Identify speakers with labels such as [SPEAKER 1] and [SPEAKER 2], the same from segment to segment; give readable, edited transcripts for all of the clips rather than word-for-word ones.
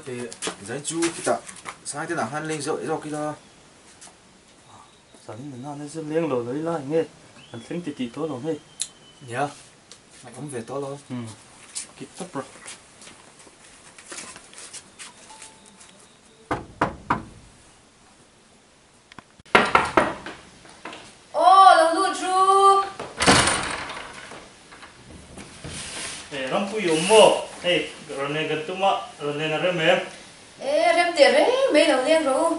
[SPEAKER 1] Ngawi teh, zain chu khitah Saite nah khan leng zawk zawk ila.
[SPEAKER 2] Zanin nana na zir leng lo lo ila enge kan thleng ti tih tawh lo hei.
[SPEAKER 1] Nia, ngaihawm ve tawh lo.
[SPEAKER 2] Umm, kit tawp rawh.
[SPEAKER 3] Aw lo lut ru.
[SPEAKER 2] Hei Rampui awm maw? Hei rawn len kan tum a, rawn len a rem em?
[SPEAKER 3] E rem teh reng mai lo leng rawh u.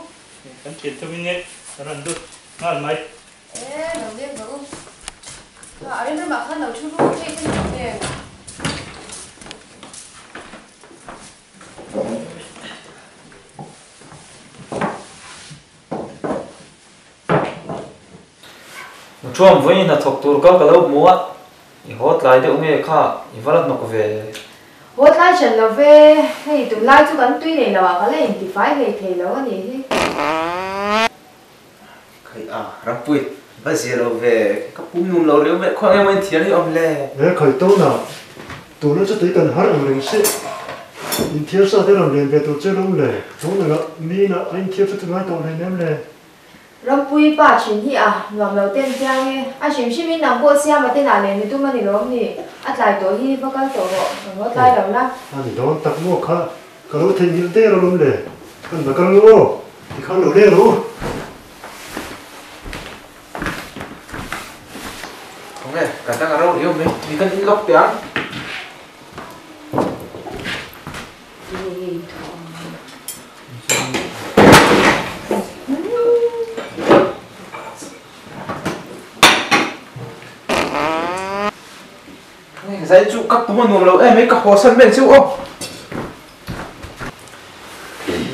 [SPEAKER 2] Kan thian thum in nge rawn lut nghal mai.
[SPEAKER 3] E lo leng rawh u. A rem ramah khan lo thu ru phei te ni lo nen.
[SPEAKER 4] Thuam vawiin hnathawk tur kal ka lo hmu a, i haw tlai deuh nge kha i va la hnawk ve?
[SPEAKER 3] Haw tlai hran lo ve, hei tunlai chu kan tui nei lo ah ka la intifai hlei thei lo a nih hi.
[SPEAKER 1] Khai a, Rampui, va zia lo ve, ka pum num lo riau mai, khaw engemaw inthiar hi awm le?
[SPEAKER 5] He khai tawna, tuna chu tui kan har ang reng si, inthiar sa te rawn len ve tur che lawm le, tuna lah mina a inthiar chu chu ngai tawh hlei nem le.
[SPEAKER 3] Rampui pa thin hi a nuam lo ten chiang e, a hrim hrim in nang pawh siama te nah len i tum a ni lawm ni, a tlai tawh hi va kal tawh rawh, rawn haw tlai lo la.
[SPEAKER 5] A ni dawn tak maw kha, Ka lo theihnghilh der alawm le, kan va kal lo aw, tikhan lo leng rawh u.
[SPEAKER 1] Khawnge, ka dang a ro riau mai, mi kan in lawk teh ang. Zai chu ka pum a nuam lo em mai ka haw san vel chu aw.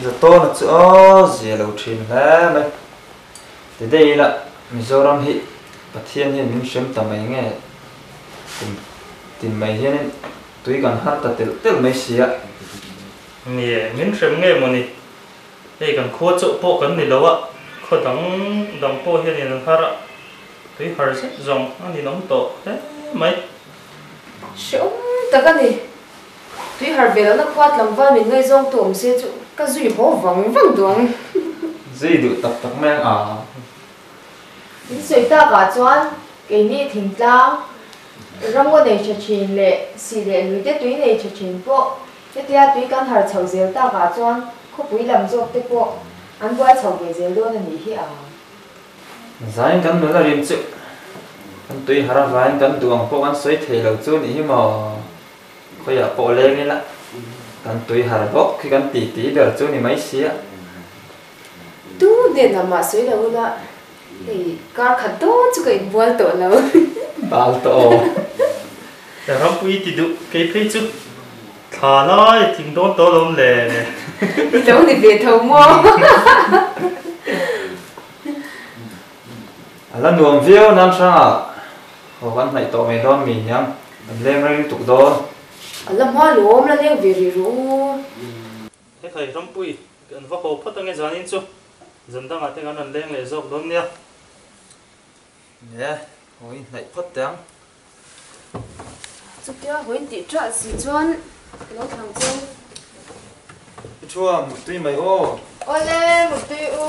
[SPEAKER 4] Zatawna chu aw zia lo thin hle mai. Ti daih ila Mizoram hi Pathian hian min hrem ta mai nge kum tin mai hianin tui kan har ta telh telh mai si a.
[SPEAKER 2] Nie, min hrem nge mawni? Hei kan khua chauh pawh kan ni lo a, khaw dang dang pawh hianin an har a. Tui har zet zawng a ninawm tawh hle mai.
[SPEAKER 3] Hrehawm tak a ni. Tui har ve lohna khua tlangval min ngaihzawng tu awm se chu ka zui haw vang vang duh ang.
[SPEAKER 4] Zui duh tak tak mai ang a.
[SPEAKER 3] In sawi takah chuan keini thingtlang ramngaw nei tha thin leh sih leh lui te tui nei tha thin pawh hetia tui kan har chho zel takah chuan khawpui lam zawk te pawh an buai chho ve zel dawn a nih hi ang.
[SPEAKER 4] Zain kan nula rim chu kan tui har avangin kan duh ang pawh kan sawi thei lo chu nih hi maw? Khawiah pawh leng ila kan tui har bawk khi kan ti ti ber chu ni mai sia.
[SPEAKER 3] Tu hnenah mah sawi lo ula hei kar khat dawn chu ka inbual tawh lo.
[SPEAKER 4] Bal tawh aw.
[SPEAKER 2] Rampui ti duh kei phei chu thla lai tling dawn tawh alawm le.
[SPEAKER 3] I lo ni ve tho maw?
[SPEAKER 4] A la nuam viau nan hrangah haw kan hnaih tawh mai dawn mi niang kan leng rei lutuk dawn.
[SPEAKER 3] A la hma lawm la leng ve rih rawh u.
[SPEAKER 2] Hekhai Rampui kan va haw phawt ange zanin chu zan dangah te kan rawn leng leh zawk dawn nia.
[SPEAKER 4] Nia, haw in hnaih phawt teh ang.
[SPEAKER 3] Chutia haw in tih ṭah si chuan ka lo thlang che u.
[SPEAKER 4] I thua, muttui mai aw.
[SPEAKER 3] Awle, muttui u.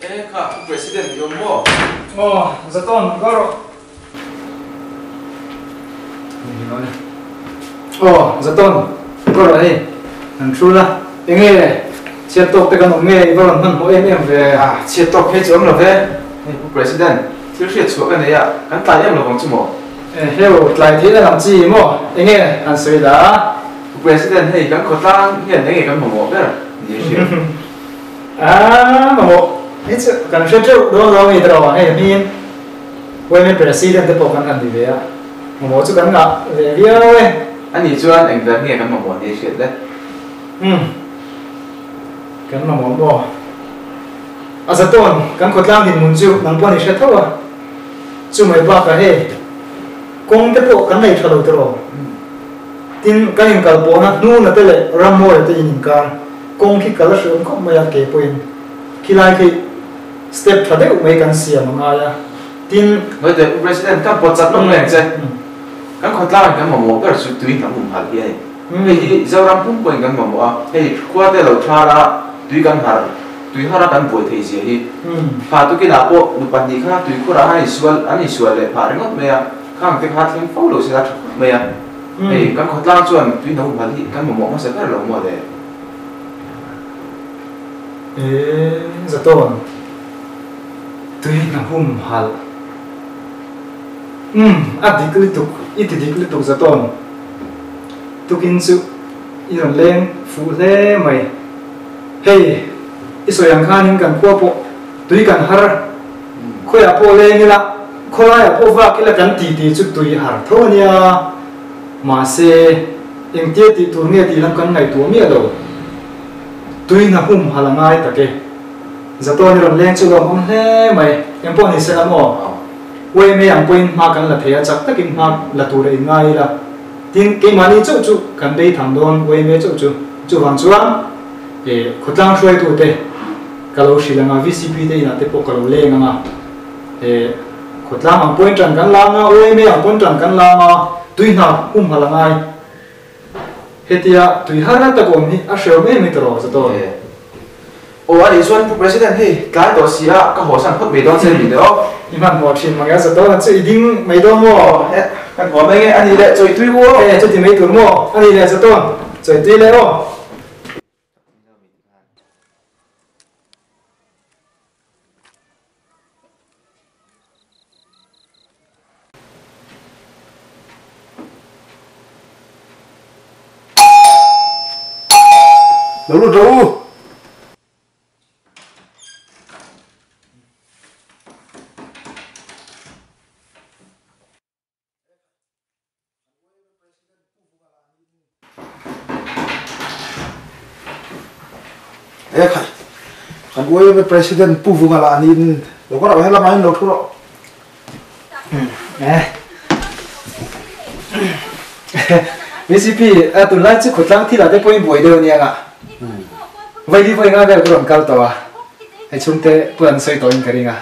[SPEAKER 1] E kha Pu President i awm maw?
[SPEAKER 4] Aw, Zaton, ka rawh. Aw, Zaton, ka rawh hei. Kan thu la. Enge chhiat tawk te kan awm nge i va rawn hmanhmawh em em ve?
[SPEAKER 1] Ah, chhiat tawk phei chu awm lo ve. Hei Pu President, thil hriat chhuah ka nei a, kan tlai em lovang chu maw?
[SPEAKER 4] Eheu, tlai theihna lam chi maw? Enge han sawi la?
[SPEAKER 1] Pu President, hei kan khawtlang hian enge kan mamawh ber ni a hriat?
[SPEAKER 4] A mamawh hi chu kan hre teuh dawn lo mi tawh hei hmingin Women President te pawh kan han ti ve a, mamawh chu kan ngah ve viau e.
[SPEAKER 1] Ani chuan eng ber nge kan mamawh ni a hriat le?
[SPEAKER 4] Umm, kan mamawh maw? A za tawn, kan khawtlang dinhmun chu nang pawh ni hre tho a, chu mai bakah hei kawng te pawh kan nei tha lo tawh. Tin, kan inkal pawhna hnuna te leh rammawi te in inkar kawng khi kal a hreawm khawp mai a, ke pawhin khilai khi step tha deuh mai kan siam a ngai a. Tin.
[SPEAKER 1] Hawite, Pu President, kan pawt chat lawk reng che. Kan khawtlangin kan mamawh ber chu tui hnam humhalh hi a ni. Hei hi Zoram pum pawhin kan mamawh a, hei khua te lo thar a, tui kan har, tui har a kan buai theih zia hi. Kha tukinah pawh nu pahnih kha tuikhurah an insual an insual leh phah ringawt mai a, khang te kha thleng fo lo se la tha khawp mai a. Hei, kan khawtlang chuan tui no hmal hi kan mamawh hmasa ber lo maw le?
[SPEAKER 4] E, Zatawn, tui hna hum halh. Umm, a dik lutuk, i ti dik lutuk Zatawn. Tukin chu i rawn leng fuh hle mai. Hei, i sawi ang khanin kan khua pawh tui kan har. Khawiah pawh leng ila, khawlaiah pawh vak ila kan ti tih chu tui har tho a nia. Mahse, engtia tih tur nge tih lam kan ngaihtuah miah lo. Tui hna hum hal a ngai tak e. Zatawn i rawn leng chu lawmawm hle mai. Eng pawh ni se la maw? Uaime ang pawhin hma kan la thei a, chak takin hma la tur a inngai ila. Tin, keimahni chauh chu kan bei tham dawn uaime chauh chu. Chuvang chuan, khawtlang hruaitute, Ka lo hrilh ang a, VCP te inah te pawh ka lo leng ang a, eh, khawtlang ang pawhin ṭan kan la ang a, OMA ang pawhin ṭan kan la ang a, tui hna humhalh a ngai. Hetia tui har tak awm hi a hrehawm em hi tawh Zatawn.
[SPEAKER 1] Eh. Aw a nih chuan Pu President hei tlai tawh si a, ka hawsan phawt mai dawn che mi le aw.
[SPEAKER 4] I hmanhmawh ṭhin mang e Zatawn a chu i ding mai dawn maw?
[SPEAKER 1] Aw, eh, kan haw mai nge a nih leh chawi tui u aw.
[SPEAKER 4] Eh, chuti mai tur maw? A nih leh Zatawn, chawi tui leh aw.
[SPEAKER 6] Lo lut rawh u. E khai, kan uai President Pu Vunga lah niin lo ka rauh helam ah hian lo thu rawh.
[SPEAKER 4] Eh. VCP, a tunlai chu khawtlang thil ah te pawhin buai deuh ania ngah. Vaili vawi nga vel ka rawn kal tawh a, hei chhungte pawh an sawi tawhin ka ring a.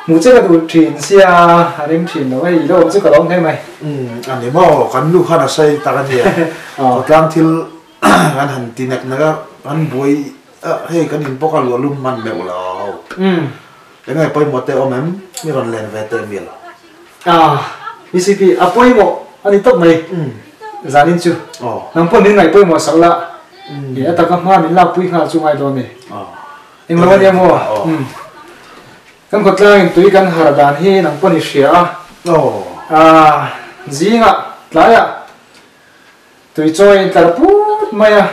[SPEAKER 4] Hmuh che ka duh thin sia, a rem thin lo, hei i lo awm chu ka lawm hle mai.
[SPEAKER 6] Umm, a ni maw, kan nu khan a sawi tak a nia. Khawtlang thil kan han ti nek nek a, kan buai a, hei kan in bawk a luah lum hman meuh lo. Eng nge pawimawh te awm em? Mi rawn len ve teh mil.
[SPEAKER 4] Ah, VCP, a pawimawh a ni tawp mai. Zanin chu. Nang pawh min ngaih pawimawh sak la. I a taka hma min lakpui nghal chu ngai dawn ni. Eng lo a nia maw? Kan khawtlangin tui kan har dan hi nang pawh ni hria a. Ah, zingah, tlaiah tui chawi tlar put mai a,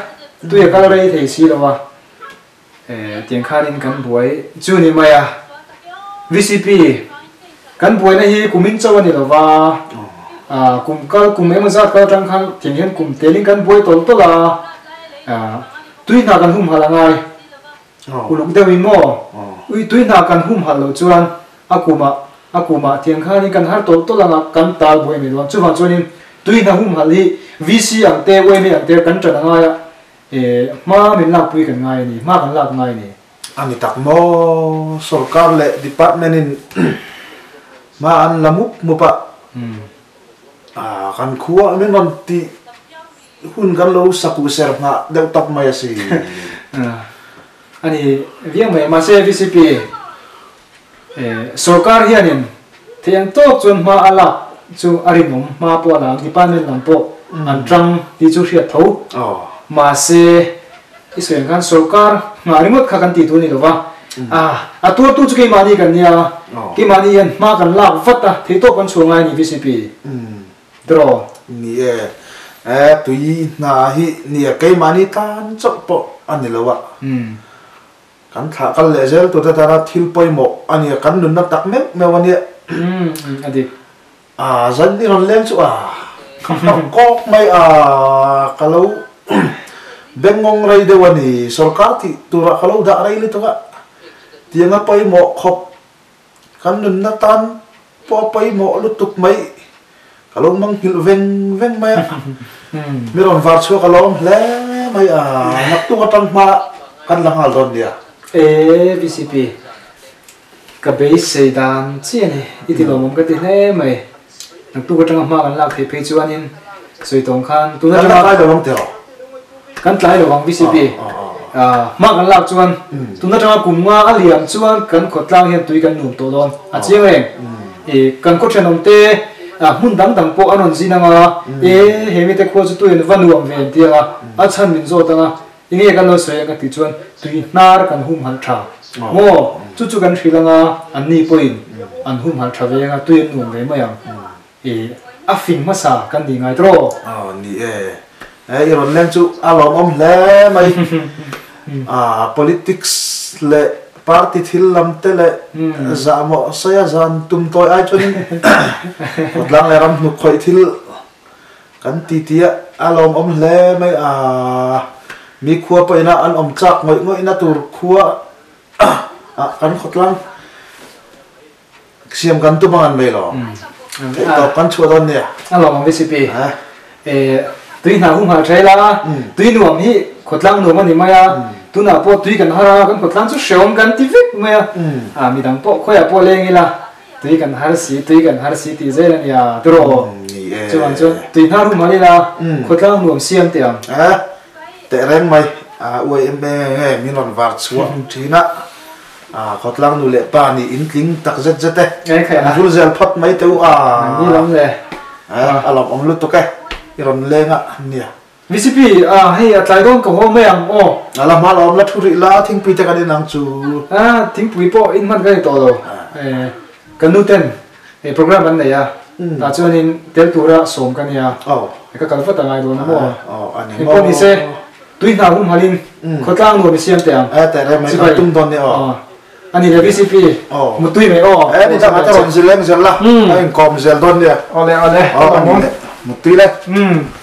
[SPEAKER 4] tui a kal rei thei si lo a. Tiang khanin kan buai chu ni mai a, VCP kan buaina hi kumin chauh a ni lo va, kum kal kum emaw zat kal atang khan tiang hian kum telin kan buai tawlh tawlh a, tui hna kan humhalh a ngai, uluk deuhin maw, ui tui hna kan humhalh loh chuan a kumah a kumah tiang khanin kan har tawlh tawlh anga kan tal buai mai dawn, chuvang chuanin tui hna humhalh hi VC ang te, UMA ang te kan ṭan a ngai a. E, hma min lakpui kan ngai a ni, hma kan lak ngai a ni.
[SPEAKER 6] A ni tak maw, sorkar leh department in hma an la mup mup a, ah kan khua min rawn tih hun kan lo sakuh ser nghah deuh tawp mai a si.
[SPEAKER 4] A ni viau mai, mahse VCP.
[SPEAKER 7] Sorkar hianin thei ang tawk chuan hma a lak chu a rinawm, hma pawh a la ang, department lam pawh an tang tih chu hriat tho. Mahse, i sawi ang khan sorkar nghah ringawt kha kan tih tur a ni lo va, a tuartu chu keimahni kan nia, keimahni hian hma kan lak vat a, thei tawk kan chhuah ngai a ni VCP. Draw.
[SPEAKER 6] Ni e, e tui hna hi nia keimahni tan chauh pawh a ni lo a. Kan thlah kal leh zel tur te tana thil pawimawh a nia, kan nunna tak meuh meuh a nia.
[SPEAKER 7] A dik.
[SPEAKER 6] A zan i rawn leng chu a ka hlauh kawk mai a, ka lo bengngawng rei deuh a ni, sorkar tih turah ka lo dah rei lutuk a, tianga pawimawh khawp Kan nunna tan pawh a pawimawh lutuk mai. Ka lo mang nghilh veng veng mai a. Mi rawn var chhuak a lawm hle mai a, naktuk atang hma kan la nghal dawn nia.
[SPEAKER 7] E VCP, ka beisei dan chi a ni. I ti lawmawm ka ti hle mai. Naktuk atanga hma kan lak theih phei chuanin sawi tawng khan tun atanga.
[SPEAKER 6] Kan la tlai lo ang tiraw?
[SPEAKER 7] Kan tlai lo ang VCP. Hma kan lak chuan tun atanga kum nga a liam chuan kan khawtlang hian tui kan nuam tawh dawn a chiang reng. Kan khaw thenawm te hmun dang dang pawh an rawn zin anga e he mite khua chu tui an va nuam ve an ti anga a chhan min zawt anga enge kan lo sawi ang a tih chuan tui hnar kan humhalh tha maw chu chu kan hrilh anga an ni pawhin an humhalh tha ve anga tui an nuam ve mai ang. I a fing hmasa kan ni ngai tawh.
[SPEAKER 6] Aw ni e. E i rawn leng chu a lawmawm hle mai. A politics leh party thil lam te leh zahmawh saia zan tum tawi ai chuanin khawtlang leh ram hnuk khawih thil kan ti ti a, a lawmawm hle mai. A mi khua pawhin a an awm chak ngawih ngawihna tur khua ah kan khawtlang Siam kan tum ang an mai lo. Theih tawp kan chhuah dawn nia.
[SPEAKER 7] A lawm ang VCP. Tui hna hum hal thail a, tui nuam hi khawtlang nuam a ni mai a, tunah pawh tui kan har a, kan khawtlang chu hreawm kan ti vek mai a, a midang pawh khawiah pawh leng ila tui kan har si, tui kan har si tih zel a nia tiraw. Chuvang chuan tui hnar hum hal ila khawtlang nuam siam teh ang.
[SPEAKER 6] Teh reng mai, UIMA nge min rawn var chhuah thin a. Khawtlang nu leh pa nih in tling tak zet zet e. An vul zel phawt mai teh u a.
[SPEAKER 7] Ni lam le.
[SPEAKER 6] A lawmawm lutuk e. I rawn leng a nia.
[SPEAKER 7] VCP, a hei a tlai dawn ka haw mai ang aw.
[SPEAKER 6] A la hma lawm la thu rih la thingpui te kan in ang chu.
[SPEAKER 7] A thingpui pawh in hman ka ni tawh lo. Kan nu ten program an nei a. Tah chuanin tel tura sawm ka nia. Ka kal vat a ngai dawn a maw. Engpawh ni se. Tui hna hum halin khawtlang nuam i siam teh ang.
[SPEAKER 6] E teh rem mai kan tum dawn nia aw.
[SPEAKER 7] A ni le VCP mutui mai aw.
[SPEAKER 6] E ni dang ate rawn zileng zel la a inkawm zel dawn nia.
[SPEAKER 7] Awle awle.
[SPEAKER 6] Aw a ni le mutui le.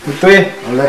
[SPEAKER 7] Mutui.
[SPEAKER 6] Awle.